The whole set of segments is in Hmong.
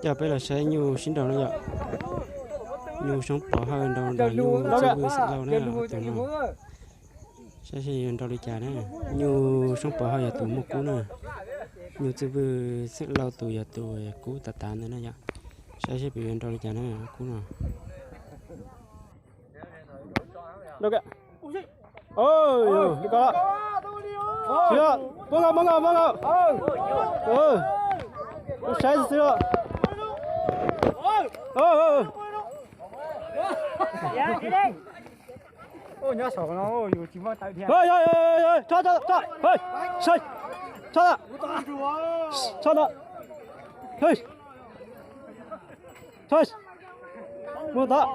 Coj peb los saib nyuj sib nraus no yom. Nyuj Soob Pov Hawj nraus ntawm nyuj Txwj Vwj Xeeb Lauj na, ob tug no. Saib seb yuav nraus li cas na. Nyuj Soob Pov Hawj yog tus muaj kub na. Nyuj Txwj Vwj Xeeb Lauj tus yog tus kub tas tas ntawd na yom. Saib seb puas yuav nraus li cas na kub no. Poob nkaus, poob nkaus, poob nkaus. Saib xwb. Tso, tso, tso. Tso ntawd. Tso. Mus tod.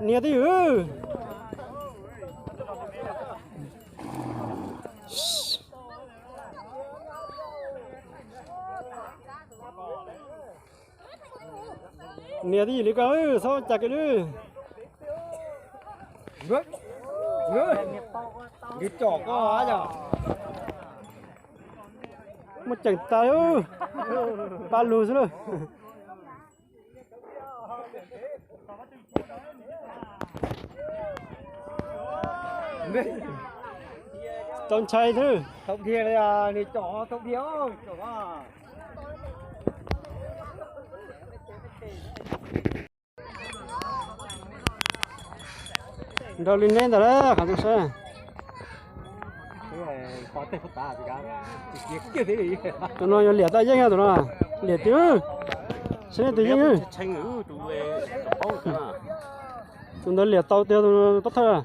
Nias twj ywm. Nias twj ywm li ko, txhob cas kiag li. Muaj ceem tas, pab lug xwb lauj. Tau ntshai xwb. Nraus li neb ntawd lawm qhov saib. Tus no yuav liam tau yeej, tus no liam tiag. Saib nej tus yeej. Tus ntawd liam tau tiag, tus no tub thawj.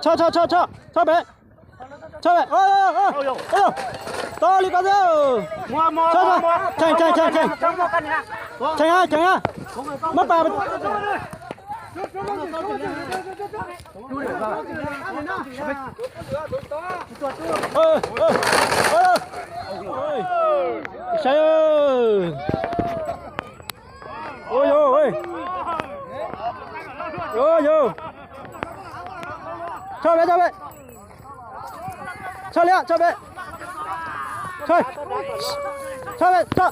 Tso, tso, tso, tso, tso pem. Tso pem. Tau li ko xwb. Tso, tso. Cheem, cheem, cheem, cheem. Cheem, cheem. Mab pas. Saib. Ua yog, ua yog. Tso pem, tso pem. Tso li, tso pem. Tso, tso pem, tso.